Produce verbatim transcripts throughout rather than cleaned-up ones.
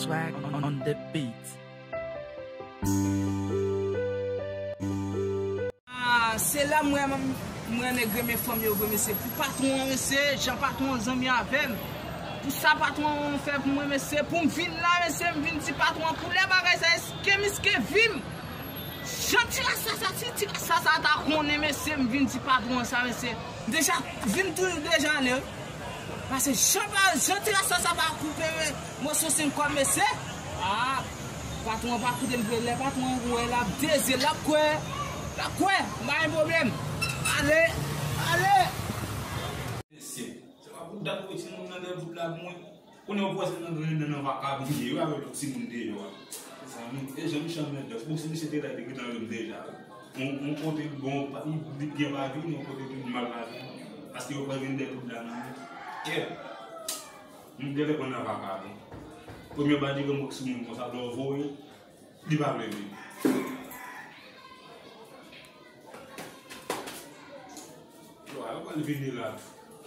Swag on the beat. Ah, se la m wè m, m renmen grenmen fanm yo vre, mesye. Pou patwon an, mesye, jan patwon an zanmi avè m. Pou sa patwon an fè pou mwen, mesye, pou m vin la, mesye, m vin di patwon an, koulè bagay sa, eske m riske vi m? Jan ti rasta sa, si ti rasta sa ta konnen, mesye, m vin di patwon an sa, mesye. M deja vin tou deja ale. Paske jan pa, jan ti rasta sa pa koupe, men, moso sen kòb, mesye. Ah, patwon an pa koute m vre. Lè patwon an wè l ap deze, l ap kwè. L ap kwè. M pa gen pwoblèm. Ale, ale. Mesye, se pa pou dat wi timoun nan lè bout la pou mwen. Kounye a w kwè se nan grenn nan vakabon li ye, wi, avèk lòt timoun deyò a. Mezanmi, e jan Michel Mendes, bon, si misye te la, li te gentan yo m deja. On, on kote bon, pa, li, li byen pa vini, on kote tou mal pa vini. Paske yo pral vin dèyè tout la nan men. Kè. M genlè pran nan vakabon. Premye badigan mwen ki sou moun konsa, lè w voye, li pa vle vini. Yo, a, yo pral vini la.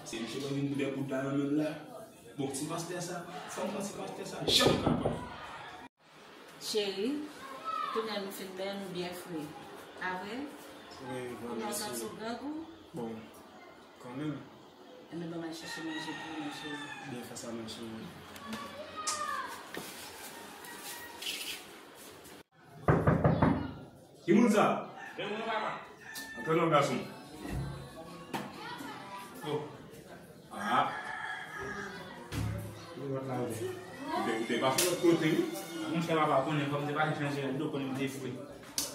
Se misye pral vin pou dèyè tout la nan men l la. Bon, ti pastè sa, fò m pran ti pastè sa, jan m kapab. Cheri, kounye a nou fin bèl, nou byen fre. A vre? Wi, bon, mèsi. Kouman w santi w, grangou? Bon, kanmenm. Enben, ban m al chèche manje pou ou, non, cheri. Byen fè sa, non, cheri. Ki moun sa? Men mwen, papa. Antre non, gason. Oh. Ah. Ou te, ou te pase lòt kote, wi. Monchè, papa, konnen kòm te pase chanje rad, ou konnen m te fre.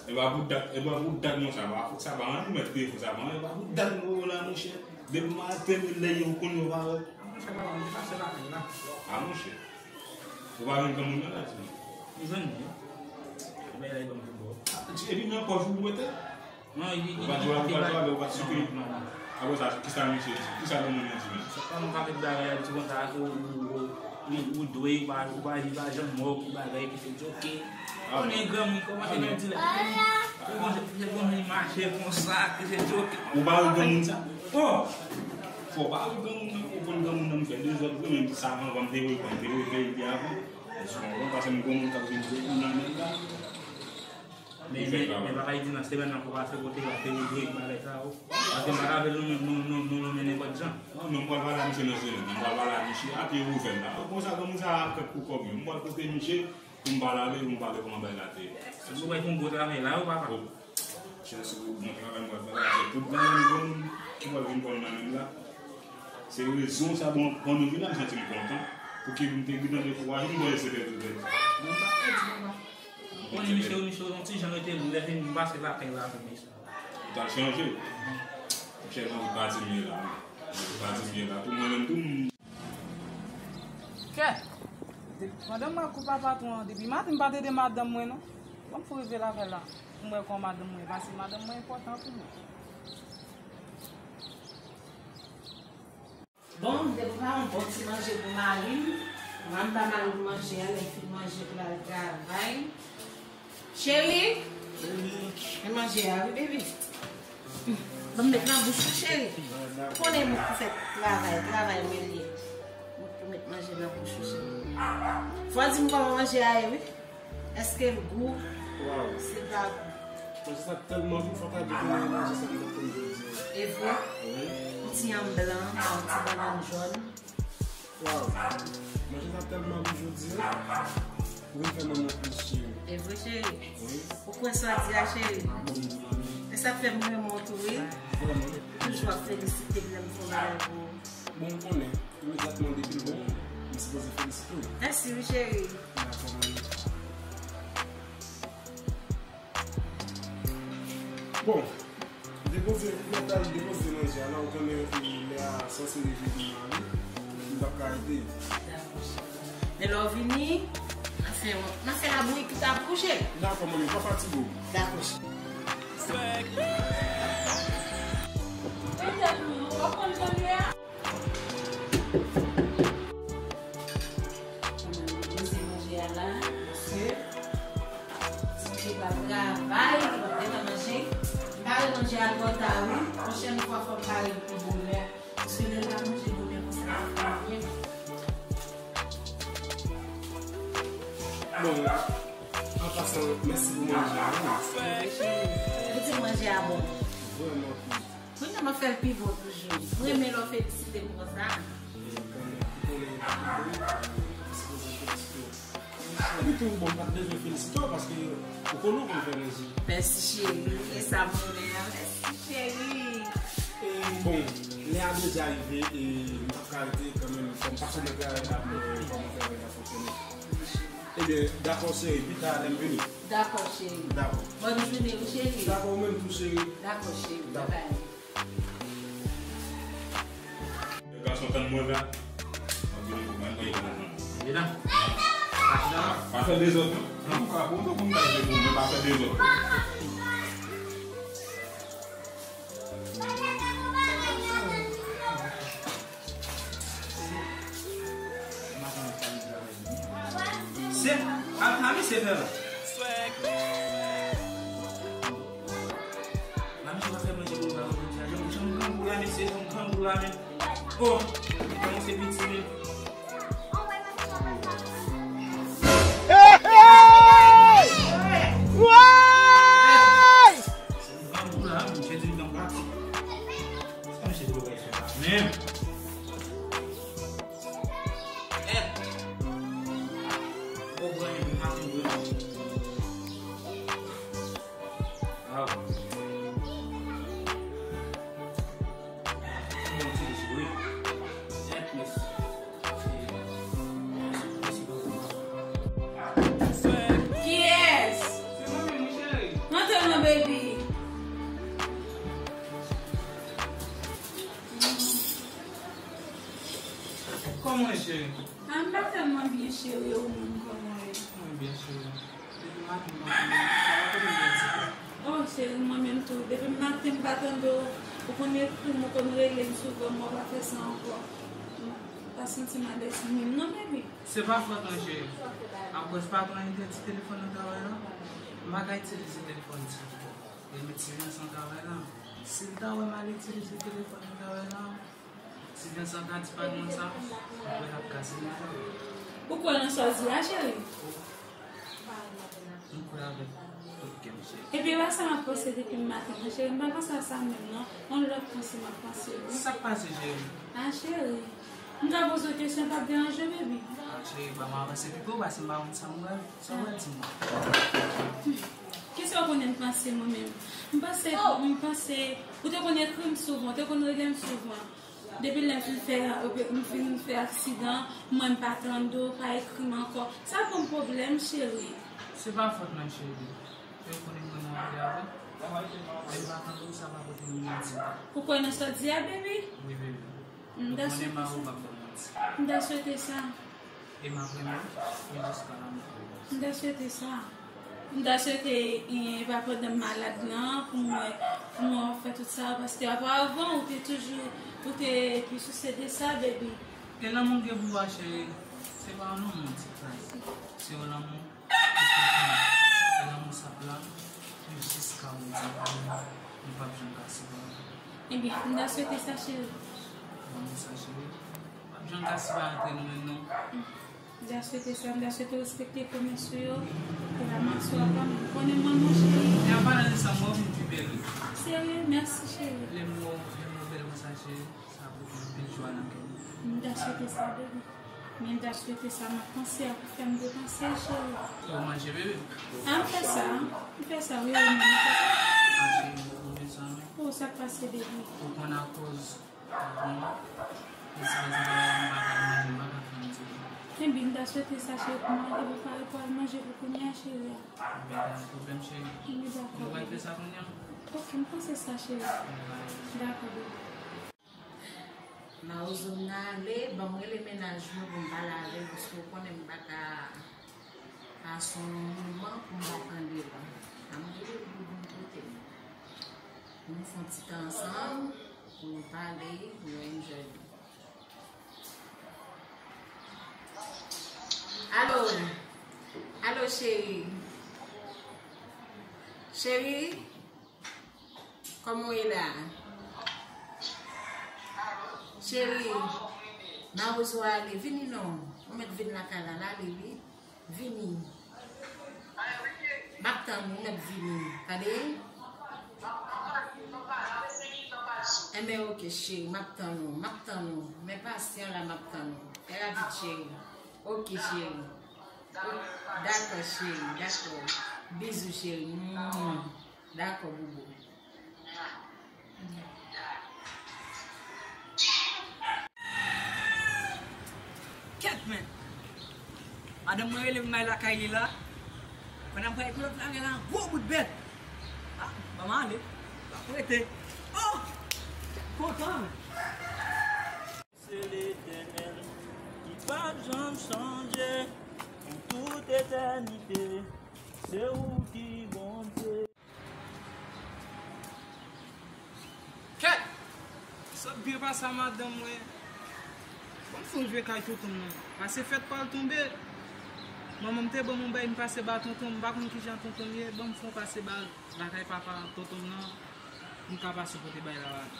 E pa pou dat, e pa pou dat, monchè, pa fout sa, pa anyen pou mèt defo sa, pa anyen, e pa pou dat nou la, monchè. Depi maten, men lè yo konn yo pa wè. Monchè, papa, m te pase lakay la. Ah, monchè. Ou pa jwenn granmoun nan la, di m. M jwenn li. Ebyen, la, li ban m pou bò. Ah, ti, epi nan pòch ou mete? Non, li, li, ou pa di w la, ou pa di w la, ou pa di w la. Non, non, non. Apre sa, kisa misye di? Kisa granmoun nan di menm? Se pa yon pakèt bagay, li di konsa, ou, ou, ou, ou, ou dwe, ou pa, ou pa, li pa janm wè w pou bagay ki fè di, oke. Ah, konnen granmoun kòmanse nan di la. Se bon, se bon, li mache konsa, ki fè di, oke. Ou pa wè granmoun sa? Oh! Fò pa wè granmoun nan, ou konn granmoun nan, m fè dezòd, wi, menm sa, avan, m te wè, m te wè, m te wè, Èske w konprann? Paske m gon moun k ap vin jwe pou nan men la. Men, men, men papa, li di nan semèn nan pou pase kote la, te ouvri bagay sa yo. Paske m pa ta vle nou, nou, nou, nou, nou mennen kòd jan. Non, non, m pral pale a misye nan semèn nan. M pral pale a misye a pye ouvè la. Konsa, granmoun sa a ap fè kou kòb yo. M pral kote misye pou m pale avè l, pou m pale kòman bagay la te ye. Ou wè yon gwo travay la, wi, papa. Oh. Chèche yon bon travay, m pral fè la, se tout bagay m konn ki pral vin kòm nan men m la. Se rezon sa, bon, pandan vin la, m santi m kontan. Pouki m te gentan dekouraje, m wè se pèdi, pèdi. Non, m pa pèdi, papa. Bon, misye, misye, yon ti jan rete, lè vin, m pase lakay la, pou misye. Ou t al chanje? Monchè, nan pati m ye la, wi. Pati m ye la. Pou mwen menm tou, m Kè! Depi pandan m ap kou pa patwon an, depi maten m pa t ede madanm mwen non. Ban m fou rive lakay la pou m wè kòman madanm mwen ye, paske madanm mwen enpòtan pou mwen. Bon, m te prepare yon bon ti manje pou mari m. Mwen m ba mari m manje a, lè l fin manje pou l al travay. Cheri, men manje a wi, baby. Ban m met nan bouch ou, cheri. Konnen moun ki fè travay, travay mwen li ye. Mwen pou met manje nan bouch ou, cheri. Fò di m kòman manje a ye, wi. Èske l gou? Waw. Se pa gou. Manje sa tèlman gou, fò ta di konnen manje sa m t ap konn jodi a. E vre? Wi. Yon ti yanm blan, yon ti bannann jòn. Waw, manje sa tèlman gou jodi a. Ou vin fè mwen plis, cheri. E vre, cheri? Wi. Ou kwè sa w di a, cheri? Bon, m di mami. E sa k fè m renmen w tou, wi. Vrèman. Toujou ap felisite m lè m fè yon bagay pou ou. Bon, ou konnen, imedyatman depi l bon, m sipoze felisite w. Mèsi, wi, cheri. Dakò, mami. Bon, depoze, lè w t al depoze manje a la, ou konnen lè a sanse leve pou mari, m p ap ka rete. Dakò, cheri. Men lè w vini, n a fè, n a fè labouyi tout ap bouje. Dakò, manmi, pa fatige w. Dakò, cheri. Petèt ou konn kounye a. Mwen poze manje a la, paske Ti J pa travay, li p ap gentan manje. M pare manje a twò ta, wi. Pwochèn fwa, fò m pare l pi bonè. Paske lè l pa manje bonè konsa, l pa fè byen. An pasan, mèsi pou manje a, wi. Ou di manje a bon. Vrèman cool. Kounye a m ap fè l pi bon toujou. Mwen renmen lè w felisite m konsa. E, kanmenm, ou konnen, ou konnen, ou sipoze felisite w. Epi tou, bon, m pa t bezwen felisite w paske ou konnen w konn fè manje. Mèsi, cheri. E sa m renmen an. Mèsi, cheri. E, bon, lè a deja rive, e m p ap ka rete kanmenm, fò m pase nan travay la pou m wè kòman travay la fonksyone. Ebyen, dakò, cheri, pita lè m vini. Dakò, cheri. Dakò. Bòn jounen, wi, cheri. Dakò, ou menm tou, cheri. Dakò, cheri. Dakò. Babay. Gason, tann mwen la. Mwen vini pou mwen, mwen vini pou mwen. Vini la. Pa fè dezòd, non. Non, ou ka, ou konn bagay pou mwen, pa fè dezòd. Se, a, a, misye fè la. Mami, jan w ap fè manje pou nou la, jodi a. Jan, jan m grangou la, mesye, jan m grangou la, men. Oh, kòmanse piti, men. Hey, hey! Woy! Jan m grangou la, men, jodi m grangou la. Sa mesye dwe bay fè la, men. Eh! Bon, bon, men, maten, bon. Waw. Bon, ti mesye, wi. Jèt, mesye. Kiyès? Se mwen menm, wi, cheri. Rantre non, baby. Kòman w ye, cheri? Ah, m pa tèlman byen, cheri, e ou menm, kòman w ye? Mwen byen, cheri. Depi maten, m pa tande w. Sa va, kote w ye, ti kè? Oh, cheri, mwen menm tou. Depi maten, m pa tande w. Ou konn ekri m, ou konn rele m souvan, m wè w pa fè sa ankò. M pa santi m alèz menm non, baby. Se pa fòt mwen, cheri. Apre, se pa tande ti telefòn nan travay la. M pa ka itilize telefòn sa ankò. E met ti Vincent travay la. Si l ta wè m al itilize telefòn nan travay la, si Vincent ta di patwon sa, m kwè l ap kase mwen la. Ou kwè nan sa w di a, cheri? M kwè avèk tout kè m, cheri. Ebyen, e pa sa m ap panse depi maten an, cheri. M pa panse a sa menm, non. Yon lòt panse m ap panse, wi. Sa k pase, cheri? Ah, cheri. M ka poze w kesyon, pa t deranje w, baby? Ah, cheri, ban m avanse pi pre, paske m pa konn sa m pral, sa w pral di mwen. Kisa w konnen m panse, mwen menm? M panse, m panse, ou te konn ekri m souvan, ou te konn rele m souvan. Depi lè m fin fè, m fin fè aksidan, mwen m pa tande w, pa ekri m ankò. Sa ban m pwoblèm, cheri. Se pa fòt mwen, cheri. Yo konnen mwen mwen anvi avè. Lè m pa tande w, sa pa pote m mezi. Ou kwè nan sa w di a, baby? Wi, baby. M ta swete sa. M ta swete sa. E m ap renmen w, e jiska lanmò. M ta swete sa. M ta swete, e, pa pandan m malad lan, pou mwen, pou mwen fè tout sa, paske oparavan, ou te toujou, ou te plis souse de sa, baby. E lanmou m gen pou ou a, cheri, se pa yon lanmou ti kras. Se yon lanmou. Lanmou sa pla, jiska ou di nou p ap janm ka separe. Ebyen, m ta swete sa, cheri. Lanmou sa, cheri, p ap janm ka separe antre nou menm, non. M ta swete sa, m ta swete w respekte pwomès ou yo. E la, m ap sou avan, m konnen mwen, mon cheri. E an palan de sa, mwen vin pi bèl, wi. Serye? Mèsi, cheri. Lè m wè w, lè m wè w bèl konsa, cheri. Sa pote anpil jwa nan kè m. M ta swete sa, baby. Men m ta swete sa, m ap panse a pou fè m depanse, cheri. Ou manje, baby? A, m fè sa. M fè sa, wi, wi, m fè sa. A, cheri, m bezwen sa, non. Oh, sa k pase, baby? Ou konn akoz patwon an, li sipoze bay m bagay manje, m pa ka fè anyen. Ebyen, m ta swete sa, cheri, pou mwen, epi w pare pou al manje pou kounye a, cheri a. Ebyen, pa gen pwoblèm, cheri. Ebyen, dakò, baby. Nou pral fè sa kounye a? Ok, m panse sa, cheri. Ebyen, dakò, baby. Mawozo, m nan ale, ban m rele mennaj mwen pou m pale avè l, paske w konnen m pa ka pase yon moman pou m pa tande l. Ban m rele l pou l vin kote m. Pou nou fè yon ti tan ansanm, pou nou pale, nou enjoy. Alo? Alo, cheri? Cheri? Kòman w ye la? Cheri, mawozo ale, vini non. Ou mèt vin lakay la, l ale wi. Vini. M ap tann ou, m ap vini. Tande? Enben, oke, cheri, m ap tann ou, m ap tann ou. Men pasyan la, m ap tann ou. Fè rapid, cheri. Oke, cheri. Dakò, cheri, dakò. Bizou, cheri. Mwah. Dakò, boubou. Kèt, men! Madanm mwen rele m bay lakay li la. Pandan m pral epilòt la, gen yon gwo bout bèt. Ah, ban m ale. M ap rete. Oh! Kontan, men. Se Letènèl ki p ap janm chanje pou tout etènite. Se ou ki Bondye. Kèt! Sot byen pase a madanm mwen. Ban m fè yon jwe kay tonton m nan. Pase fèt pral tonbe. Manman m te ban m yon bay, m pase ba tonton m. M pa konn kijan tonton m ye. Ban m fè yon pase ba l lakay papa tonton m nan. M ka pase pote bay la ba l.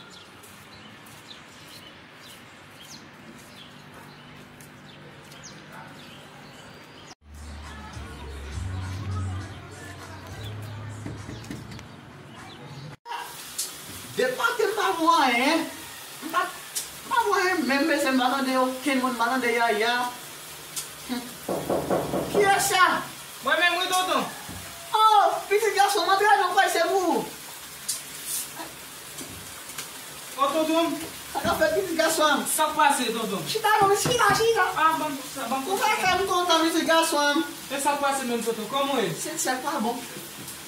Depi maten m pa wè anyen. M pa, m pa wè anyen menm, mesye, m pa tande okenn moun, m pa tande yaya. Kiyès sa? Mwen menm wi, tonton. Oh, pitit gason m, antre non, kwè se pou ou. Oh, tonton. Sa k ap fèt, pitit gason m? Sa k pase, tonton? Chita non, chita, chita. Ah, ban m sa, ban m. Ou pa fè m kontan, pitit gason m. E sa k pase menm, tonton? Kòman w ye? Se, se pa bon.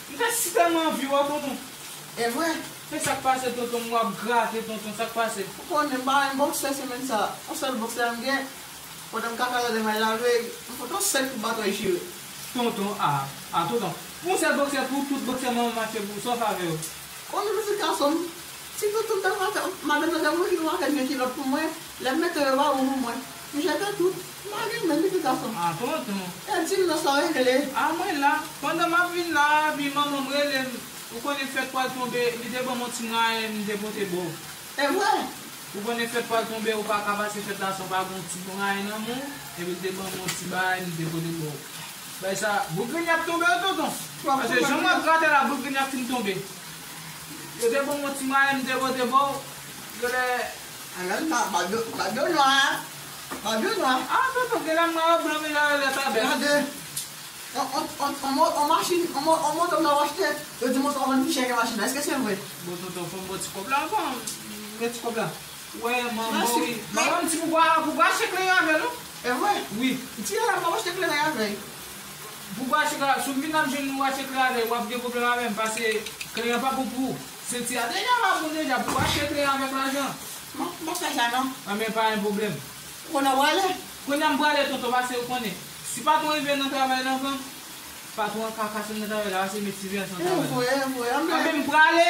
M te si tèlman anvi wè w, tonton. E vre? E sa k pase, tonton? M w ap grate, tonton. Sa k pase? Ou konnen m pa renmen bòksè semèn sa. Yon sèl bòksè m gen. Pandan m ka fè lòt demach la vre, m fout yon sèl kout baton e chire. Tonton, a, a, tonton. Pou yon sèl bòksè, pou tout bòksè manman m achte pou ou, sa w fè avè yo? Konnen pitit gason m, si tonton m ta fè, madanm nan te mouri, li pa fè de kilòt pou mwen, lè m mete yo, yo pa bon pou mwen. M jete tout. M pa gen menm, pitit gason m. A, tonton. E di m non, sa w regle? A, mwen la. Pandan m ap vin la, epi manman m rele m. Ou konnen fèt pral tonbe, li te ban m yon ti mwayen, m te pote ba w. E vre? Ou konnen fèt pral tonbe, ou pa ka pase fèt la san w pa gen yon ti mwayen nan men w, epi l te ban m yon ti bagay, m te pote ba w. Bagay sa, bout grenn ap tonbe wi, tonton. Paske jan m ap grate la, bout grenn ap fin tonbe. Yo te ban m yon ti mwayen, m te pote ba w. Yo lè... Alò, ba, ba, ba, ba, nwa. Ba, nwa. A, tonton, gen lè m wè yo blan, men lè yo lè pa bèl. Gade. On, on, on, on mo-, on machin, on mo-, on moto m nan achte, yo di moto a vann pi chè ke machin nan. Èske se vre? Bon, tonton, fò m ba w ti kòb la avan. Men ti kòb la. Wè, manman, wi. Manman m di pou w achte kleren avè l, non? E vre? Wi. Di a la, m ap achte kleren avè l. Pou w achte kleren, si w vin ap jwenn ou achte kleren avè l, w ap gen pwoblèm avè m, paske kleren an pa bon pou ou. Senti a deja pa bon deja, pou w achte kleren avèk lajan. M ap, m ap fè sa, non. Anben, pa gen pwoblèm. Ou konnen w prale? Kounye a m prale, tonton, paske ou konnen. Si patwon rive nan travay la avan m, patwon an ka kase m nan travay la, paske m met ti vè ansanm travay la. E vre, e vre. Anben, m prale.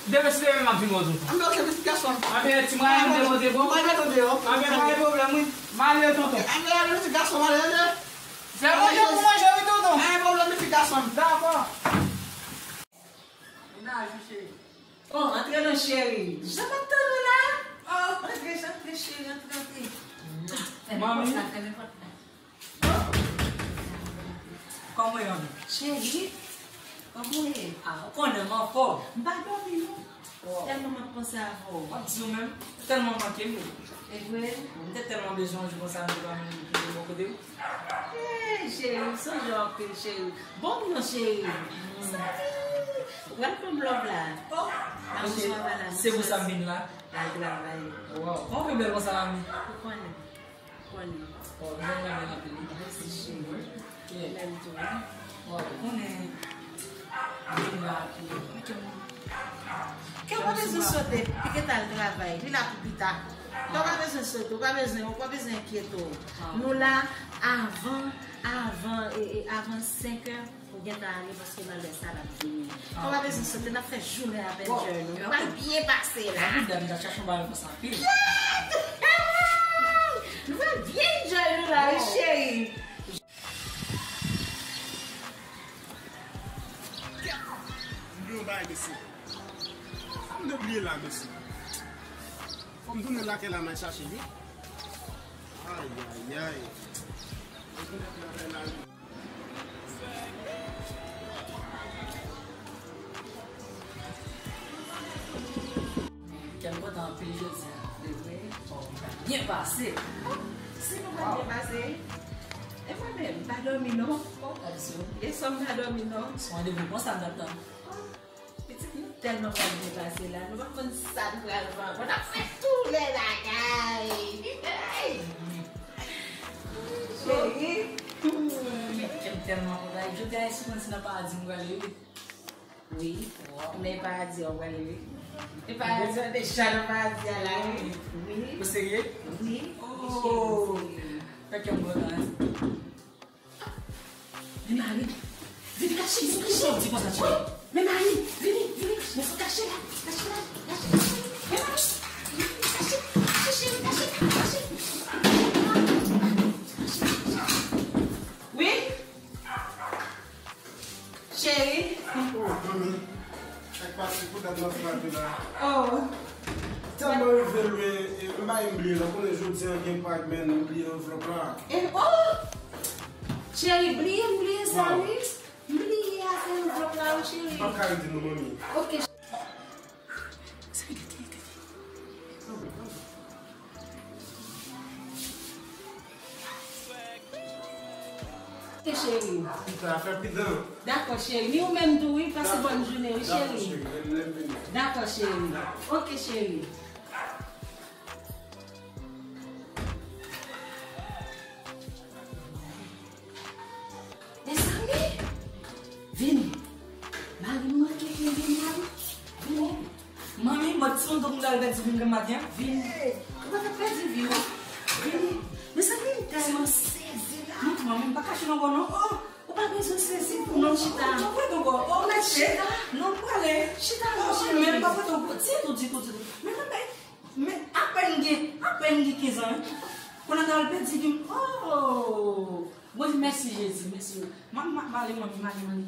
Demen si Dye vle m ap vin wè w, tonton. Anben, oke, pitit gason m. Anben, ti mwayen m te pote ba w. M pa mete w deyò. Anben, pa gen pwoblèm, wi. M ale, tonton. Anben, ale, pitit gason m, ale, ale. Se manje pou manje, wi, tonton. Pa gen pwoblèm, pitit gason m. Dakò. Mennaj ou, cheri. Oh, antre non, cheri. Jan m ap tann ou la. Oh, antre, antre, cheri, antre, antre. Fè nenpòt sa, fè nenpòt sa. Kòman w ye, manmi? Cheri, kòman w ye? Ah, ou konnen m anfòm. M pa dòmi, non. Tèlman m ap panse avè w. W ap di w menm, ou tèlman manke m, wi. E vre? M te tèlman bezwen w jou konsa, m te pa menm kite bò kote m. Eh, cheri, m sonje w anpil, cheri. Bon, non, cheri. Salut! Ou pral pran love la. Oh, cheri, se pou sa m vin la. Al travay. Wow. Kòman w fè bèl konsa, manmi? Ou konnen. Konnen. Oh, m renmen w anpil, wi. Mèsi, cheri. Yeah. Ou menm tou, wi. Oh, ou konnen, m vin la, epi, men kè m, kè m pa bezwen sote, li gentan al travay, li la pou pita. Kè w pa bezwen sote, ou pa bezwen, ou pa bezwen enkyete w. Nou la avan, avan, e, e, avan senkè. Ou gentan ale paske nan lè sa l ap vini. Ou pa bezwen sote, n ap fè jounen avè Joy nou. Nou pral byen pase la. Mwen menm, m t ap chache yon bagay konsa anpil. Nou pral byen enjoy nou la, wi, cheri. M gen yon bagay, mesye. Fò m te bliye la, mesye. Fò m tounen lakay la, m al chache li. Ayayay. Mwen tounen lakay la, wi. Kè m kontan anpil jodi a. Se vre? Bon, nou pral byen pase. Si nou pral byen pase, e mwen menm, m pa dòmi non. Bon, gad sou. E sò m pa dòmi non. Se yon randevou konsa m t ap tann. Pitit, nou tèlman pral byen pase la, nou pa konn sa nou pral fè ankò. N ap fè tou lè bagay. Hey! Cheri. Kè m tèlman kontan. Jodi a, èske ou konn si nan paradi m prale, wi? Wi. Men paradi a w prale, wi. E paradi a deja nan paradi a la, wi. Wi. Ou serye? Wi. Oh! Fè kè m kontan. Men Mari, vini kache, vini kache. Kisa w di konsa, cheri? Men Mari, vini, vini, men fò kache la, kache la, kache la. Men Mari, vini, kache, kache, cheri, kache, kache. Wi? Cheri? Oh, manmi. Ak pati pou dat nan frape la. Oh. Tèlman rive lwen, e, m pa bliye la, konnen jodi a gen Pride, men m bliye anvlòp la. E, oh! Cheri, bliye, m bliye sa, wi. M bliye afè anvlòp la, wi, cheri. M p ap ka rete non, manmi. Ok. Ok, cheri. Pita, fè pita. Dakò, cheri. Ni ou menm tou, wi. Pase bòn jounen, wi, cheri. Dakò, cheri. Lè m vini. Dakò, cheri. Ok, cheri. Mezanmi! Vini. Mari m manke vini, vini, Mari. Vini. Manmi, mwen ti moun tonton al pèdi vi m maten an. Vini. Ou pa t ap pèdi vi w. Vini. Mezanmi, m tèlman sezi la. Non, manmi, m pa kache non, non. Oh, ou pa bezwen sezi pou non, chita. Non, non, non, non, non, non, chita. Non, prale. Chita, non, chita. Men m pa prale. Ditou, ditou, ditou. Men, men, men, men, apèn gen, apèn gen kenz an, wi. Kounye a al pèdi vi m. Oh! Bondye, mèsi Jezi, mèsi. M, m, m ale, manmi, m ale, m ale.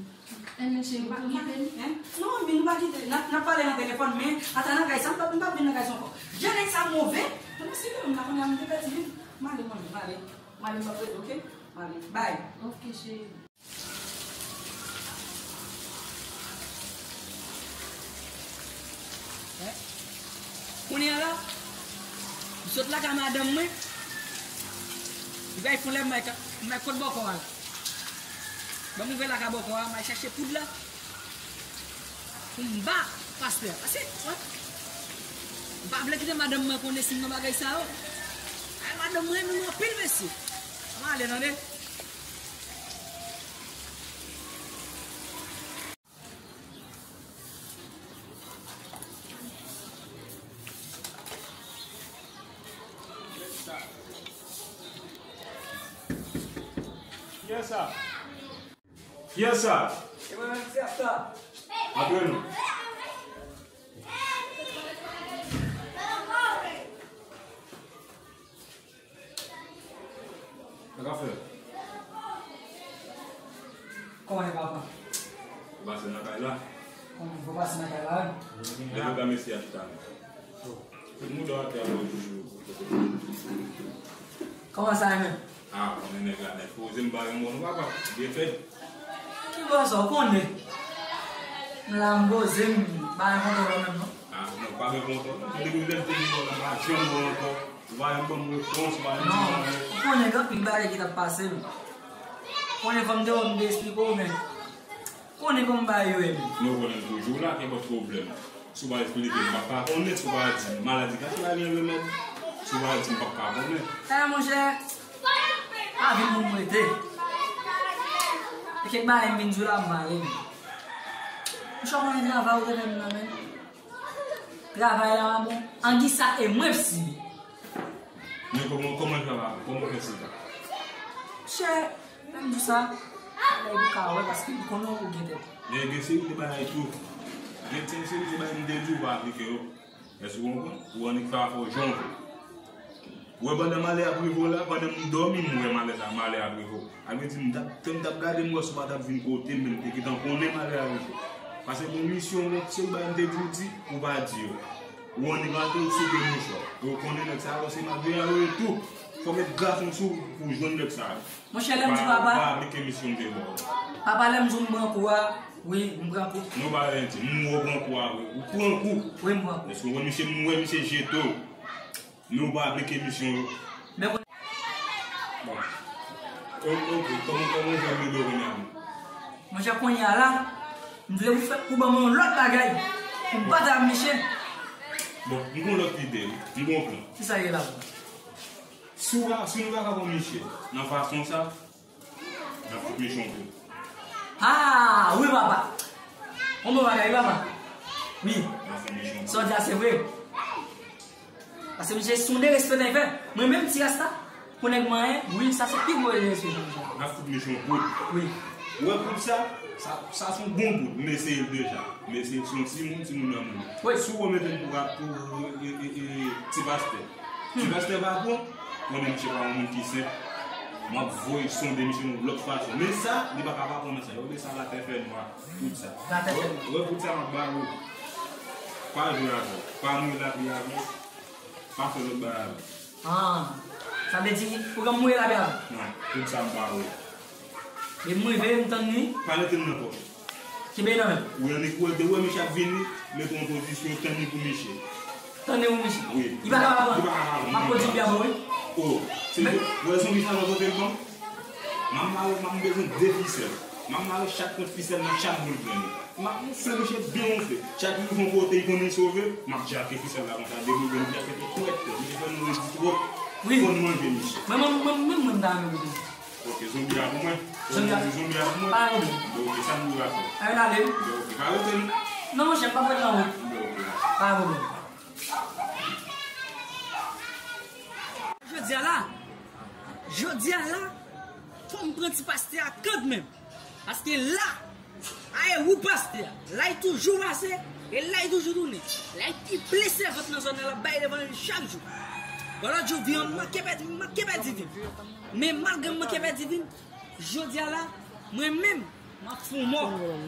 Enben, cheri, ou tou kite m? Hein? Non, manmi, nou pa kite. N ap, n ap pale nan telefòn, men ata nan kay sa, m p ap, m p ap vin nan kay sa ankò. Jan nèg sa move. Mwen si menm, m pa konnen, m te pèdi vi m. M ale, manmi, m ale. M ale, m p ap rete, ok? M ale. Bye. Ok, cheri. Kounye a la, m sot lakay madanm mwen, li bay fon lè m bay ka-, m bay kot bòkò a la. Ban m ouvè lakay bòkò a, m al chache poud la pou m ba pastè a. Pase, wè, m pa vle kite madanm mwen konnen si m nan bagay sa yo. Ay, madanm mwen renmen m anpil, mesye. Ann ale, tande. Kiyès sa? Kiyès sa? E mwen menm, kiyès sa? Antre non. Sa k ap fèt? Kòman e papa? Ou pase nan kay la? Kòman, ou pase nan kay la, wi? Leve ba mesye a chita. Tout mouda atè a, yo toujou. Kòman sa ye menm? Ah, konnen nèg la nèg poze, m pa renmen w non, papa. Byen fèt. Ki bò sa, ou konnen? M la, m poze, m pa gen kontwòl menm non. Ah, non, pa gen kontwòl. Depi lè m te vin bò la, m pa janm wè w ankò. Ou pa janm ban m repons, ou pa janm di m anyen. Non, ou konnen gen anpil bagay ki t ap pase m. Konnen fò m te wè m te esplike w, men konnen kòman bagay yo ye menm. Nou konnen m toujou la, kenpòt pwoblèm. Si w pa esplike m, m p ap ka konnen, si w pa di m, maladi ka fè pa gen remèd. Si w pa di m, m p ap ka konnen. Eh, monchè, pa vin pou m rete. E kèk bagay m vin di w la, m ale. Monchè, w konnen travay ou te fè m nan men. Travay la pa bon. Anguissa e mwen p sibi. Men kòman, kòman travay la? Kòman w fè sibi? Chè, lè m di w sa, lè ou ka wè, paske m konnen ou gen tèt. Men gen serite bagay tou. Gen ti serite bagay m te di w pa aplike yo. Èske w konprann? Ou annik fè afè w jan w vle. Ou wè pandan malè ap rive w la, pandan m dòmi, m wè malè sa, malè ap rive w. Sa vle di, m t ap, tan m t ap gade, m wè si w pa t ap vin kote m, men m te gentan konnen malè a rive. Paske gon misyon, gon seri bagay m te di w di, ou pa di yo. Ou annik antre, ou site mouchwa. E ou konnen nèg sa yo, se malveyan yo ye tou. Fò w met gason sou ou pou w jwenn nèg sa yo. Monchè, lè m di papa, pa aplike misyon m te ba w. Papa, lè m di w m pran kou a, Wi, m pran kou. Non, pa rete, m wè w pran kou a, wi. Ou pran kou. Wi, m pran kou. Èske w konn misye, m wè misye jete w. Men ou pa aplike misyon yo. Men kon- Bon. O-, ok, kòman, kòman w fè m rele w kounye a? Monchè, kounye a la, m vle ou fè, ou ban mwen yon lòt bagay pou m pataje ak misye. Bon, m gon lòt ide, wi. M gon plan. Kisa ye la? Si w pa, si nou pa ka pran misye nan fason sa, n ap fout misye yon kou. Ah, wi, papa. Yon bon bagay, wi, papa. Wi. N ap fout misye yon kou. Sa w di a, se vre. Paske misye se yon derespè nèg fè. Mwen menm ti rasta, pou nèg manyen, wi, sa se pi gwo derespè pou misye. N ap fout misye yon kout. Wi. Ou wè kout sa? Sa, sa se yon bon kout. M eseye l deja. M eseye l sou yon timoun, timoun nan moun. Wi. Si w mete l pou, pou, e, e, e, ti pastè. Ti pastè pa pran, konnen misye pa yon moun ki senp. M ap voye sonde misye yon lòt fason. Men sa, li pa ka pa pran nan sa. Yo, men sa latè fè nwa. Kout sa. Latè fè nwa. Wè, wè kout sa m ap ba ou. Pa jwe avè l. Pa mouye lapli avè l. Pa fè lòt bagay avè l. Ah, sa vle di, ou gen mouye lapli avè l? Non, kout sa m ba ou. E m rive, m tann li. Pa mete l nan pòch. Kenbe nan men. Ou annik wè, de wè misye ap vini, mete w an pozisyon, tann li pou misye. Tann li pou misye. Wi. Li pa ka pa pran. Li pa ka pa pran. M ap pwodui byen bon, wi. O, se vre, wè zonbi sa nan kote l ban m? M ap mare, m ap bezwen de fisèl. M ap mare chak pwent fisèl nan chak boul grenn. M ap wonfle misye byen wonfle. Chak li rive yon kote, li konnen li sove, m ap djake fisèl la konsa, depi l vin djake tou kwèt, misye fè nou redi twòp. Wi. Fò n manje misye. Mwen, mwen, mwen, mwen, mwen, m ta renmen goute. Ok, zonbi a pou mwen. Zonbi a. Zonbi a pou mwen. Pa gen pwoblèm. Bon, ok, sa m dwe fè? Ann ale. Bon, ok, pa rete non. Non, monchè, m p ap rete nan wout. Bon, ok. Pa gen pwoblèm. Jodi a la, jodi a la, fò m pran ti pastè a kanmenm. Paske la, a e ou pastè a, la y toujou pase, e la y toujou tounen. La y pi ple sèvant nan zòn nan, l ap bay levanjil chak jou. Bon, lòt jou, vi an manke pèdi, manke pèdi vi m. Men malgre m manke pèdi vi m, jodi a la, mwen menm, m ap fon mò.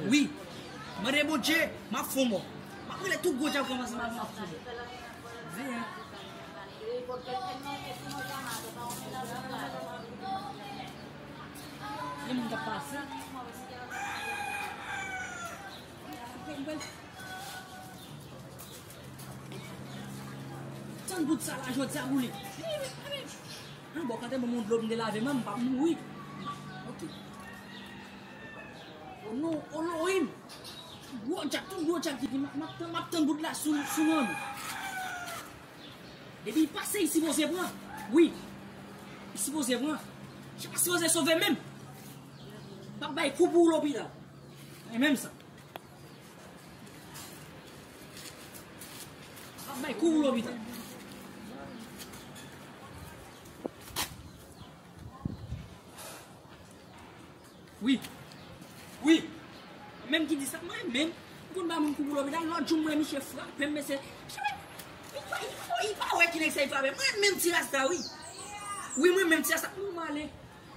Wi. Mande Bondye, m ap fon mò. M ap rele tout gwo djab k ansanm avè m, m ap fon mò. Veye. Gen moun k ap pase. Tann bout sa la, jodi a boule. An bon, kante bon moun dlo m te lave men m, m p ap mouri. Ok. O non, Elohim. Gwo djab, tout gwo djab ki di, m ap, m ap tann, m ap tann bout la sou, sou mwen. Depi l pase, li sipoze pran. Wi. Li sipoze pran. Se pa sipoze sove menm. M ap bay kou pou ou lopital. E menm sa. M ap bay kou pou lopital. Wi. Wi. Menm ki di sa, mwen menm, m konn ba moun kou pou lopital, lòt jou m wè misye frape m, mesye. Misye, li pa, li pa, li pa wè ki nèg sa li frape. Mwen menm ti rasta, wi. Wi, mwen menm ti rasta. Mwen ale.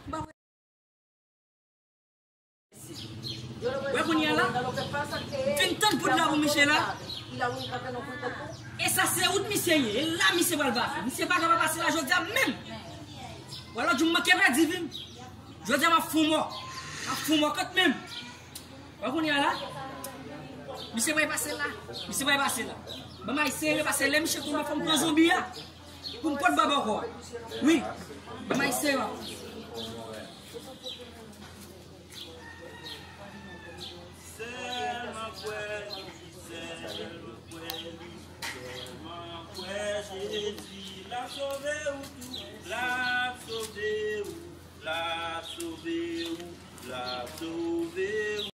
M pa wè. Wè kounye a la, fin tann poud la pou misye la. E sa se wout misye ye. E la misye pral pase. Misye pa ka pa pase la jodi a menm. Wè lòt jou m manke pèdi vi m. Jodi a m ap fon mò. M ap fon mò kant menm. Wè kounye a la. Misye pral pase la. Misye pral pase la. Ban m al sere paske lè misye tonbe fò m pran zonbi a. Pou m pot bab ankò. Wi. Ban m al sere. Sèlman kwè li, sèlman kwè li, sèlman kwè Jezi, l ap sove ou tou, l ap sove ou, l ap sove ou, l ap sove ou.